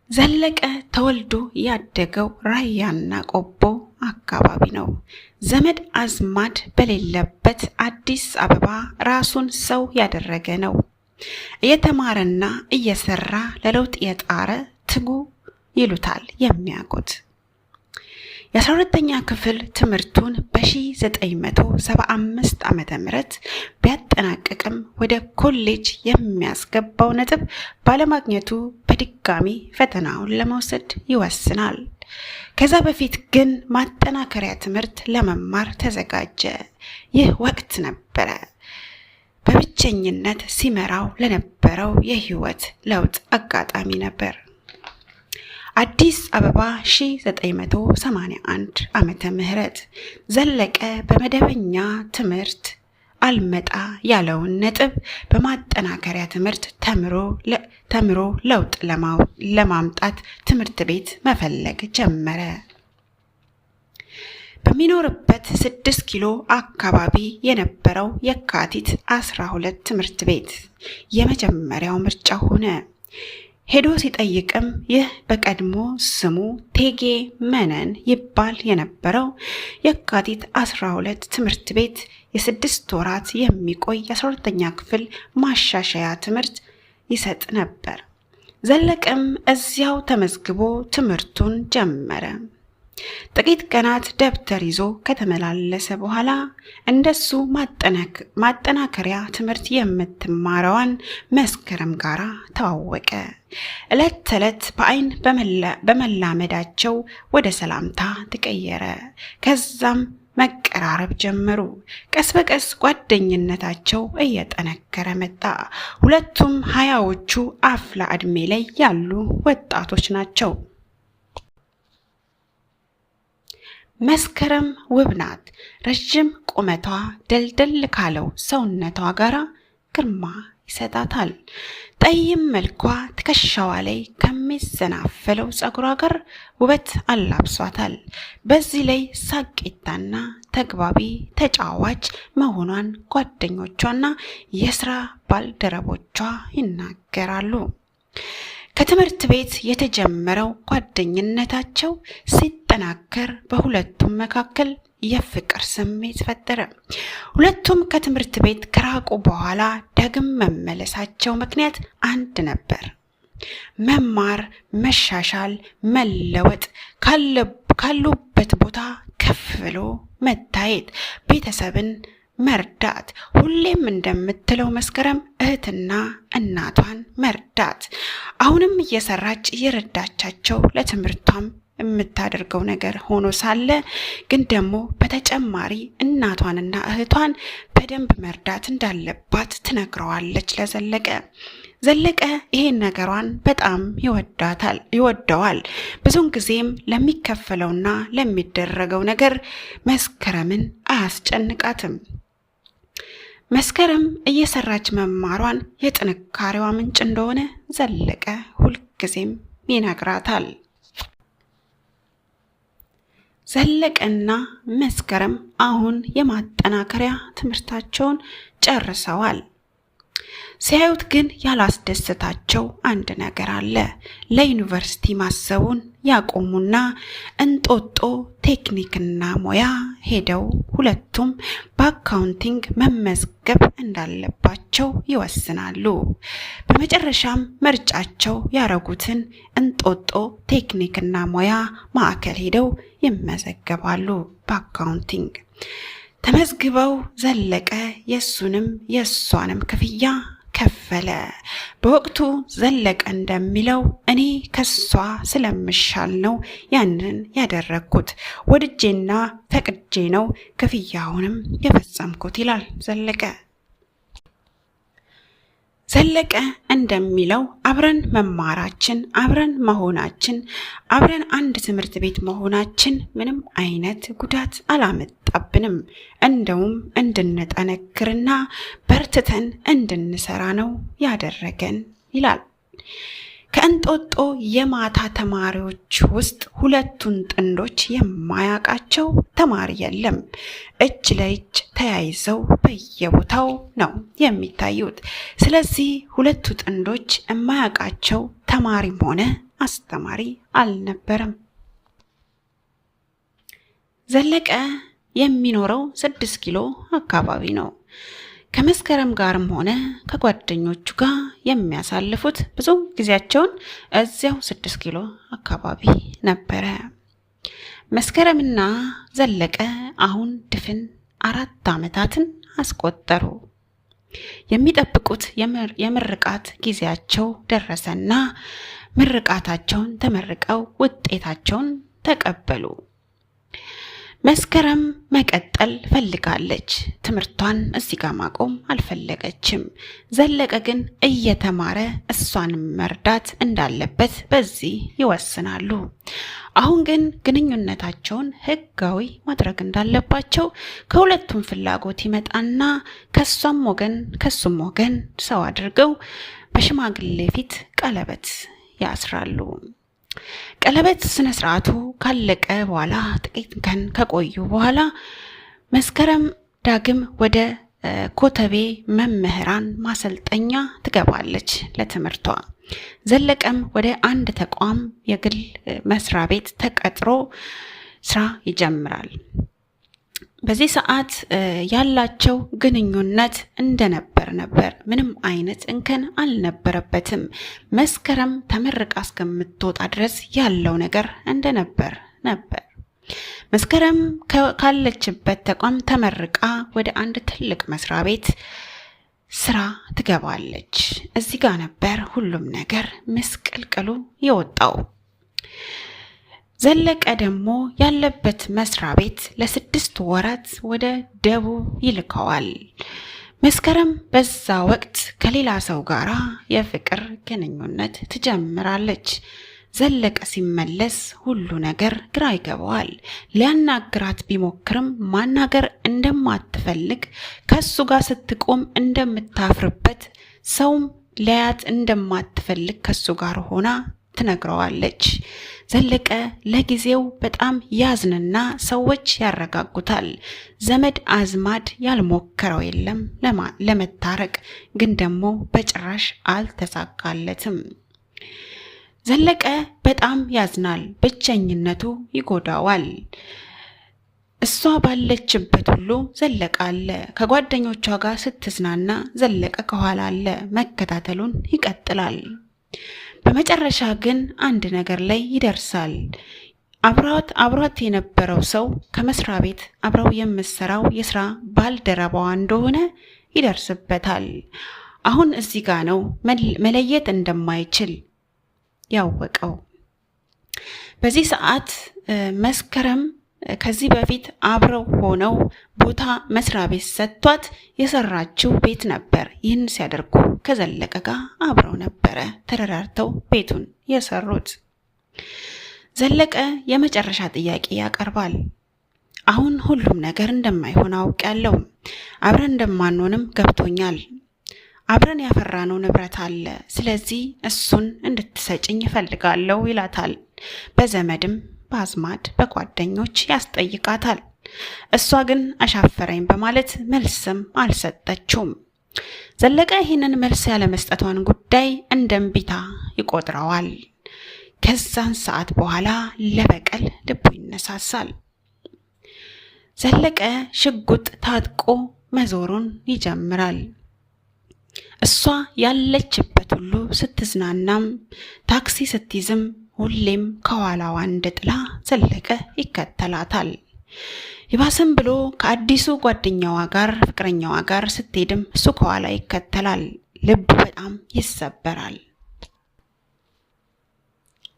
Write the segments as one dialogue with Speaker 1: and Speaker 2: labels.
Speaker 1: ዘለቀ ተወልዶ ያደገው ራያና ቆቦ አካባቢ ነው። ዘመድ አዝማድ በሌለበት አዲስ አበባ ራሱን ሰው ያደረገ ነው። እየተማረና እየሰራ ለለውጥ የጣረ ትጉ ይሉታል የሚያውቁት። የ12ኛ ክፍል ትምህርቱን በ1975 ዓ.ም ቢያጠናቅቅም ወደ ኮሌጅ የሚያስገባው ነጥብ ባለማግኘቱ በድጋሚ ፈተናውን ለመውሰድ ይወስናል። ከዛ በፊት ግን ማጠናከሪያ ትምህርት ለመማር ተዘጋጀ። ይህ ወቅት ነበረ በብቸኝነት ሲመራው ለነበረው የህይወት ለውጥ አጋጣሚ ነበር። አዲስ አበባ 1981 ዓመተ ምህረት ዘለቀ በመደበኛ ትምህርት አልመጣ ያለውን ነጥብ በማጠናከሪያ ትምህርት ተምሮ ለውጥ ለማምጣት ትምህርት ቤት መፈለግ ጀመረ። በሚኖርበት 6 ኪሎ አካባቢ የነበረው የካቲት 12 ትምህርት ቤት የመጀመሪያው ምርጫ ሆነ። ሄዶ ሲጠይቅም ይህ በቀድሞ ስሙ ቴጌ መነን ይባል የነበረው የካቲት 12 ትምህርት ቤት የ6 ወራት የሚቆይ የ12ኛ ክፍል ማሻሻያ ትምህርት ይሰጥ ነበር። ዘለቀም እዚያው ተመዝግቦ ትምህርቱን ጀመረ። ጥቂት ቀናት ደብተር ይዞ ከተመላለሰ በኋላ እንደሱ ማጠናከሪያ ትምህርት የምትማረዋን መስከረም ጋራ ተዋወቀ። ዕለት ተዕለት በአይን በመላመዳቸው ወደ ሰላምታ ተቀየረ። ከዛም መቀራረብ ጀመሩ። ቀስ በቀስ ጓደኝነታቸው እየጠነከረ መጣ። ሁለቱም 20ዎቹ አፍላ ዕድሜ ላይ ያሉ ወጣቶች ናቸው። መስከረም ውብ ናት። ረዥም ቁመቷ ደልደል ካለው ሰውነቷ ጋራ ግርማ ይሰጣታል። ጠይም መልኳ ትከሻዋ ላይ ከሚዘናፈለው ፀጉሯ ጋር ውበት አላብሷታል። በዚህ ላይ ሳቂታና ተግባቢ ተጫዋች መሆኗን ጓደኞቿና የስራ ባልደረቦቿ ይናገራሉ። ከትምህርት ቤት የተጀመረው ጓደኝነታቸው ሲጠናከር በሁለቱም መካከል የፍቅር ስሜት ፈጠረ። ሁለቱም ከትምህርት ቤት ከራቁ በኋላ ዳግም መመለሳቸው ምክንያት አንድ ነበር። መማር፣ መሻሻል፣ መለወጥ፣ ካሉበት ቦታ ከፍ ብሎ መታየት፣ ቤተሰብን መርዳት፣ ሁሌም እንደምትለው መስከረም እህትና እናቷን መርዳት፣ አሁንም እየሰራች እየረዳቻቸው ለትምህርቷም የምታደርገው ነገር ሆኖ ሳለ ግን ደግሞ በተጨማሪ እናቷንና እህቷን በደንብ መርዳት እንዳለባት ትነግረዋለች ለዘለቀ። ዘለቀ ይሄን ነገሯን በጣም ይወዳታል ይወደዋል። ብዙውን ጊዜም ለሚከፈለውና ለሚደረገው ነገር መስከረምን አያስጨንቃትም። መስከረም እየሰራች መማሯን የጥንካሬዋ ምንጭ እንደሆነ ዘለቀ ሁልጊዜም ይነግራታል። ዘለቀና መስከረም አሁን የማጠናከሪያ ትምህርታቸውን ጨርሰዋል። ሲያዩት ግን ያላስደሰታቸው አንድ ነገር አለ። ለዩኒቨርሲቲ ማሰቡን ያቆሙና እንጦጦ ቴክኒክና ሙያ ሄደው ሁለቱም በ accounting መመዝገብ እንዳለባቸው ይወስናሉ። በመጨረሻም ምርጫቸው ያረጉትን እንጦጦ ቴክኒክና ሙያ ማዕከል ሄደው ይመዘገባሉ። በ accounting ተመዝግበው ዘለቀ የእሱንም የእሷንም ክፍያ ከፈለ። በወቅቱ ዘለቀ እንደሚለው እኔ ከሷ ስለምሻል ነው ያንን ያደረግኩት፣ ወድጄና ፈቅጄ ነው ክፍያውንም የፈጸምኩት ይላል ዘለቀ። ዘለቀ እንደሚለው አብረን መማራችን፣ አብረን መሆናችን፣ አብረን አንድ ትምህርት ቤት መሆናችን ምንም አይነት ጉዳት አላመጣብንም። እንደውም እንድንጠነክርና በርትተን እንድንሰራ ነው ያደረገን ይላል። ከእንጦጦ የማታ ተማሪዎች ውስጥ ሁለቱን ጥንዶች የማያውቃቸው ተማሪ የለም። እጅ ለእጅ ተያይዘው በየቦታው ነው የሚታዩት። ስለዚህ ሁለቱ ጥንዶች የማያውቃቸው ተማሪም ሆነ አስተማሪ አልነበረም። ዘለቀ የሚኖረው 6 ኪሎ አካባቢ ነው። ከመስከረም ጋርም ሆነ ከጓደኞቹ ጋር የሚያሳልፉት ብዙ ጊዜያቸውን እዚያው 6 ኪሎ አካባቢ ነበረ። መስከረምና ዘለቀ አሁን ድፍን 4 ዓመታትን አስቆጠሩ። የሚጠብቁት የምርቃት ጊዜያቸው ደረሰና ምርቃታቸውን ተመርቀው ውጤታቸውን ተቀበሉ። መስከረም መቀጠል ፈልጋለች። ትምህርቷን እዚህ ጋር ማቆም አልፈለገችም። ዘለቀ ግን እየተማረ እሷን መርዳት እንዳለበት በዚህ ይወስናሉ። አሁን ግን ግንኙነታቸውን ሕጋዊ ማድረግ እንዳለባቸው ከሁለቱም ፍላጎት ይመጣና ከሷም ወገን ከሱም ወገን ሰው አድርገው በሽማግሌ ፊት ቀለበት ያስራሉ። ቀለበት ስነ ስርዓቱ ካለቀ በኋላ ጥቂት ቀን ከቆዩ በኋላ መስከረም ዳግም ወደ ኮተቤ መምህራን ማሰልጠኛ ትገባለች ለትምህርቷ። ዘለቀም ወደ አንድ ተቋም የግል መስሪያ ቤት ተቀጥሮ ስራ ይጀምራል። በዚህ ሰዓት ያላቸው ግንኙነት እንደነበር ነበር። ምንም አይነት እንከን አልነበረበትም። መስከረም ተመርቃ እስከምትወጣ ድረስ ያለው ነገር እንደነበር ነበር። መስከረም ካለችበት ተቋም ተመርቃ ወደ አንድ ትልቅ መስሪያ ቤት ስራ ትገባለች። እዚህ ጋር ነበር ሁሉም ነገር ምስቅልቅሉ የወጣው። ዘለቀ ደግሞ ያለበት መስሪያ ቤት ለ6 ወራት ወደ ደቡብ ይልከዋል። መስከረም በዛ ወቅት ከሌላ ሰው ጋር የፍቅር ግንኙነት ትጀምራለች። ዘለቀ ሲመለስ ሁሉ ነገር ግራ ይገባዋል። ሊያናግራት ቢሞክርም ማናገር እንደማትፈልግ፣ ከሱ ጋር ስትቆም እንደምታፍርበት፣ ሰውም ሊያያት እንደማትፈልግ ከሱ ጋር ሆና ትነግረዋለች። ዘለቀ ለጊዜው በጣም ያዝንና ሰዎች ያረጋጉታል። ዘመድ አዝማድ ያልሞከረው የለም ለመታረቅ፣ ግን ደግሞ በጭራሽ አልተሳካለትም። ዘለቀ በጣም ያዝናል። ብቸኝነቱ ይጎዳዋል። እሷ ባለችበት ሁሉ ዘለቀ አለ። ከጓደኞቿ ጋር ስትዝናና ዘለቀ ከኋላ አለ። መከታተሉን ይቀጥላል። በመጨረሻ ግን አንድ ነገር ላይ ይደርሳል። አብሯት የነበረው ሰው ከመስሪያ ቤት አብረው የምትሰራው የስራ ባልደረባዋ እንደሆነ ይደርስበታል። አሁን እዚህ ጋ ነው መለየት እንደማይችል ያወቀው። በዚህ ሰዓት መስከረም ከዚህ በፊት አብረው ሆነው ቦታ መስሪያ ቤት ሰጥቷት የሰራችው ቤት ነበር። ይህን ሲያደርጉ ከዘለቀ ጋር አብረው ነበረ ተረራርተው ቤቱን የሰሩት። ዘለቀ የመጨረሻ ጥያቄ ያቀርባል። አሁን ሁሉም ነገር እንደማይሆን አውቄያለሁ። አብረን እንደማንሆንም ገብቶኛል። አብረን ያፈራነው ንብረት አለ። ስለዚህ እሱን እንድትሰጭኝ እፈልጋለሁ ይላታል። በዘመድም በአዝማድ በጓደኞች ያስጠይቃታል። እሷ ግን አሻፈረኝ በማለት መልስም አልሰጠችውም። ዘለቀ ይህንን መልስ ያለመስጠቷን ጉዳይ እንደ እምቢታ ይቆጥረዋል። ከዛን ሰዓት በኋላ ለበቀል ልቡ ይነሳሳል። ዘለቀ ሽጉጥ ታጥቆ መዞሩን ይጀምራል። እሷ ያለችበት ሁሉ ስትዝናናም ታክሲ ስትይዝም ሁሌም ከኋላዋ እንደ ጥላ ዘለቀ ይከተላታል። ይባስም ብሎ ከአዲሱ ጓደኛዋ ጋር ፍቅረኛዋ ጋር ስትሄድም እሱ ከኋላ ይከተላል። ልቡ በጣም ይሰበራል።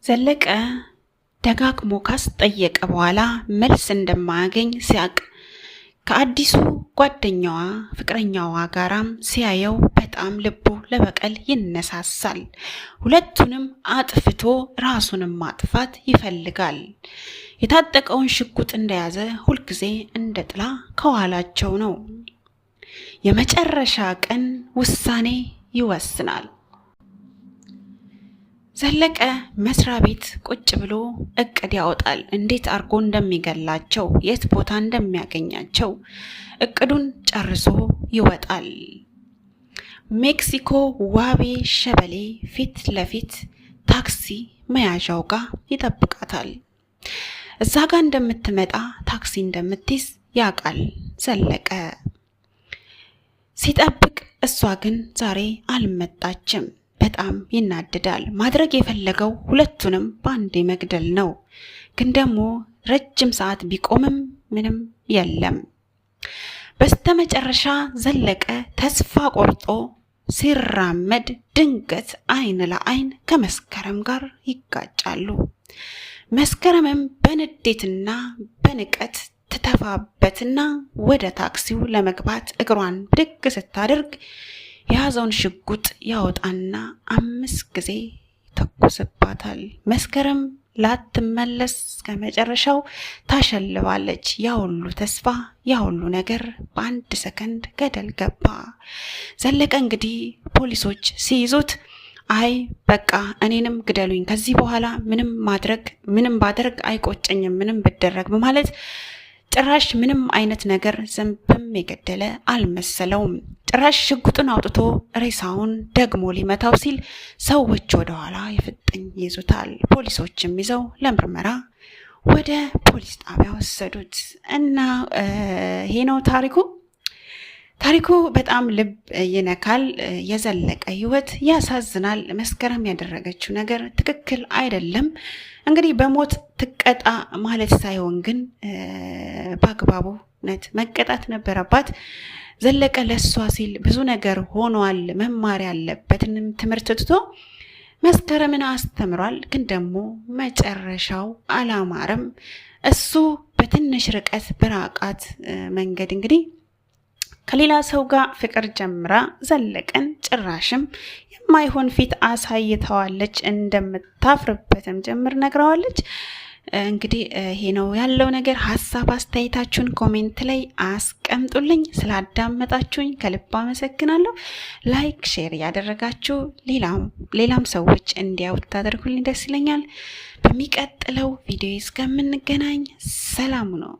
Speaker 1: ዘለቀ ደጋግሞ ካስጠየቀ በኋላ መልስ እንደማያገኝ ሲያቅ ከአዲሱ ጓደኛዋ ፍቅረኛዋ ጋራም ሲያየው በጣም ልቡ ለበቀል ይነሳሳል። ሁለቱንም አጥፍቶ ራሱንም ማጥፋት ይፈልጋል። የታጠቀውን ሽጉጥ እንደያዘ ሁልጊዜ እንደ ጥላ ከኋላቸው ነው። የመጨረሻ ቀን ውሳኔ ይወስናል። ዘለቀ መስሪያ ቤት ቁጭ ብሎ እቅድ ያወጣል። እንዴት አድርጎ እንደሚገላቸው፣ የት ቦታ እንደሚያገኛቸው እቅዱን ጨርሶ ይወጣል። ሜክሲኮ ዋቤ ሸበሌ ፊት ለፊት ታክሲ መያዣው ጋር ይጠብቃታል። እዛ ጋር እንደምትመጣ ታክሲ እንደምትይዝ ያውቃል ዘለቀ። ሲጠብቅ እሷ ግን ዛሬ አልመጣችም። በጣም ይናደዳል። ማድረግ የፈለገው ሁለቱንም በአንዴ መግደል ነው። ግን ደግሞ ረጅም ሰዓት ቢቆምም ምንም የለም። በስተመጨረሻ ዘለቀ ተስፋ ቆርጦ ሲራመድ ድንገት አይን ለአይን ከመስከረም ጋር ይጋጫሉ። መስከረምም በንዴትና በንቀት ትተፋበትና ወደ ታክሲው ለመግባት እግሯን ብድግ ስታደርግ የያዘውን ሽጉጥ ያወጣና 5 ጊዜ ይተኩስባታል። መስከረም ላትመለስ እስከ መጨረሻው ታሸልባለች። ያ ሁሉ ተስፋ ያ ሁሉ ነገር በአንድ ሰከንድ ገደል ገባ። ዘለቀ እንግዲህ ፖሊሶች ሲይዙት አይ በቃ እኔንም ግደሉኝ፣ ከዚህ በኋላ ምንም ማድረግ ምንም ባደርግ አይቆጨኝም፣ ምንም ብደረግ በማለት ጭራሽ ምንም አይነት ነገር ዘንብም የገደለ አልመሰለውም። ጭራሽ ሽጉጡን አውጥቶ ሬሳውን ደግሞ ሊመታው ሲል ሰዎች ወደኋላ የፍጥኝ ይዙታል። ፖሊሶችም ይዘው ለምርመራ ወደ ፖሊስ ጣቢያ ወሰዱት እና ይሄ ነው ታሪኩ። ታሪኩ በጣም ልብ ይነካል። የዘለቀ ህይወት ያሳዝናል። መስከረም ያደረገችው ነገር ትክክል አይደለም። እንግዲህ በሞት ትቀጣ ማለት ሳይሆን ግን በአግባቡ እውነት መቀጣት ነበረባት። ዘለቀ ለእሷ ሲል ብዙ ነገር ሆኗል። መማር ያለበትንም ትምህርት ትቶ መስከረምን አስተምሯል። ግን ደግሞ መጨረሻው አላማረም። እሱ በትንሽ ርቀት በራቃት መንገድ እንግዲህ ከሌላ ሰው ጋር ፍቅር ጀምራ ዘለቀን ጭራሽም የማይሆን ፊት አሳይተዋለች። እንደምታፍርበትም ጭምር ነግረዋለች። እንግዲህ ይሄ ነው ያለው ነገር። ሀሳብ አስተያየታችሁን comment ላይ አስቀምጡልኝ። ስላዳመጣችሁኝ ከልብ አመሰግናለሁ። like፣ share ያደረጋችሁ ሌላም ሰዎች እንዲያዩት ታደርጉልኝ ደስ ይለኛል። በሚቀጥለው ቪዲዮ እስከምንገናኝ ሰላም ነው።